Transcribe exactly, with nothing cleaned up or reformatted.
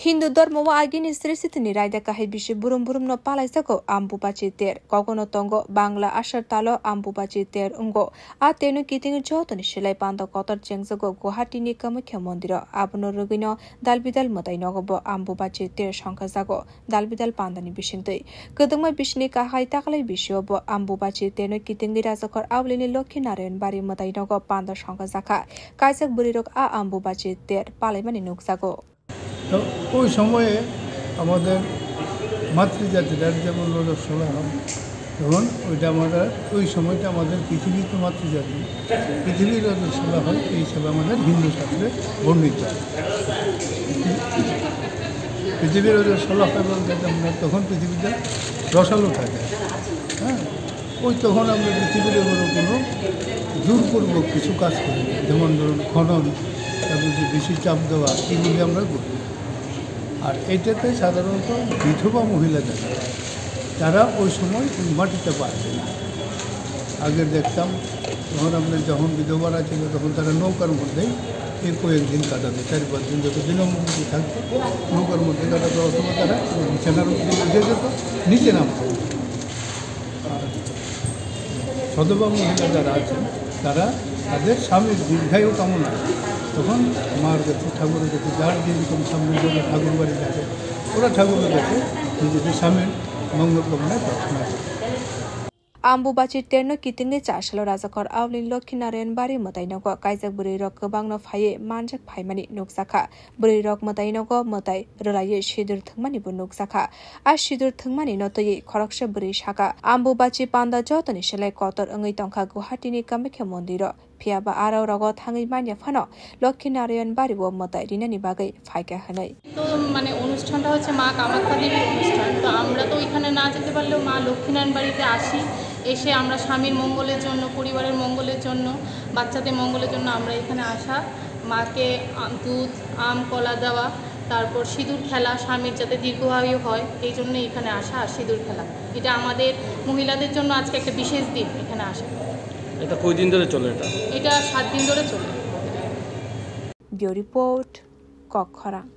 Hindu dhormo o agini Sri Sitini raida kahai bisi burum burum no palai jago Ambubachi ter. Kogono tongo Bangla Asar talo Ambubachi ter wngo. A terno kiting jotoni silai panda kotor chengjago Guwahati ni Kamakhya mondiro. Abono rwgwino dalbidal mwtai nogo bo Ambubachi ter songkha jago. Dalbidal pandani bisingtwi kwdwkma bisini kahai taklai bisio bo Ambubachi terno kitingwi rajakhor Aulini Lokhi Narayan bari mwtai nogo panda songkha jakha. Kaijak bwrwirok a Ambubachi ter palaimani nukjago. তো ওই সময়ে আমাদের মাতৃজাতিরা যেমন রজস্বলা হয়, তখন ওইটা আমাদের, ওই সময়টা আমাদের পৃথিবীতে মাতৃজাতি, পৃথিবীর রজস্বলা হয়, এই হিসাবে আমাদের হিন্দু শাস্ত্রে বর্ণিত। পৃথিবীর রজস্বলা হয় বলতে আমরা তখন পৃথিবীতে রসালো থাকে। হ্যাঁ, ওই তখন আমরা পৃথিবীর উপরে কোনো জোরপূর্বক কিছু কাজ করি না, যেমন ধরুন খনন, তারপর যে বেশি চাপ দেওয়া, এগুলি আমরা করি না। আর এটাতে সাধারণত বিধবা মহিলা যারা, তারা ওই সময় ওই মাটিতে পারবে না। আগে দেখতাম, যখন আমরা, যখন বিধবারা ছিল, তখন তারা নৌকার মধ্যেই এই কয়েকদিন কাটাতো, চার পাঁচ দিন যত দিনমজুরি থাকতো, নৌকার মধ্যে কাটাতো, অথবা তারা বিছানার উপরে উঠে যেত, নিচে নামতো। আর সধবা মহিলা যারা আছেন, তারা তাদের স্বামীর দীর্ঘায়ু কামনায় তখন মার কাছে, ঠাকুরের কাছে, যার যেরকম সামনে যাবে ঠাকুর বাড়ি থাকে, ওরা ঠাকুরের কাছে নিজেদের স্বামীর মঙ্গল কামনায় প্রার্থনা করে। Ambubachi terno kitingwi chasalo rajakhor Aulini Lokhi Narayan bari mwtai nogo kaijak bwrwirok kwbangno phaiwi manjak phaimani nukjakha. Bwrwirok mwtai nogo mwtai rwlaiwi sidur thwngmani bo nukjakha. A sidur thwngmani no twiwi khoroksa bwrwi sakha, Ambubachi panda jotoni silai kotor wngwi tongkha Guwahati ni Kamakhya mondiro. Phiya ba aro rogo thangwi manya phano Lokhi Narayan bari o mwtai rinani bagwi phaikha hwnwi. তো মানে অনুষ্ঠানটা হচ্ছে মা কামাখ্যা দেবীর অনুষ্ঠান। তো আমরা তো ওইখানে না যেতে পারলেও মা লক্ষ্মীনারায়ণ বাড়িতে আসি, এসে আমরা স্বামীর মঙ্গলের জন্য, পরিবারের মঙ্গলের জন্য, বাচ্চাদের মঙ্গলের জন্য আমরা এখানে আসা। মাকে আ-, দুধ, আম, কলা দেওয়া, তারপর সিঁদুর খেলা, স্বামীর যাতে দীর্ঘায়ু হয়, এই জন্য এখানে আসা আর সিঁদুর খেলা। এটা আমাদের মহিলাদের জন্য আজকে একটা বিশেষ দিন এখানে আসা। এটা কয়দিন ধরে চলে এটা? এটা সাত দিন ধরে চলে। Bureau report, Kokkhorang.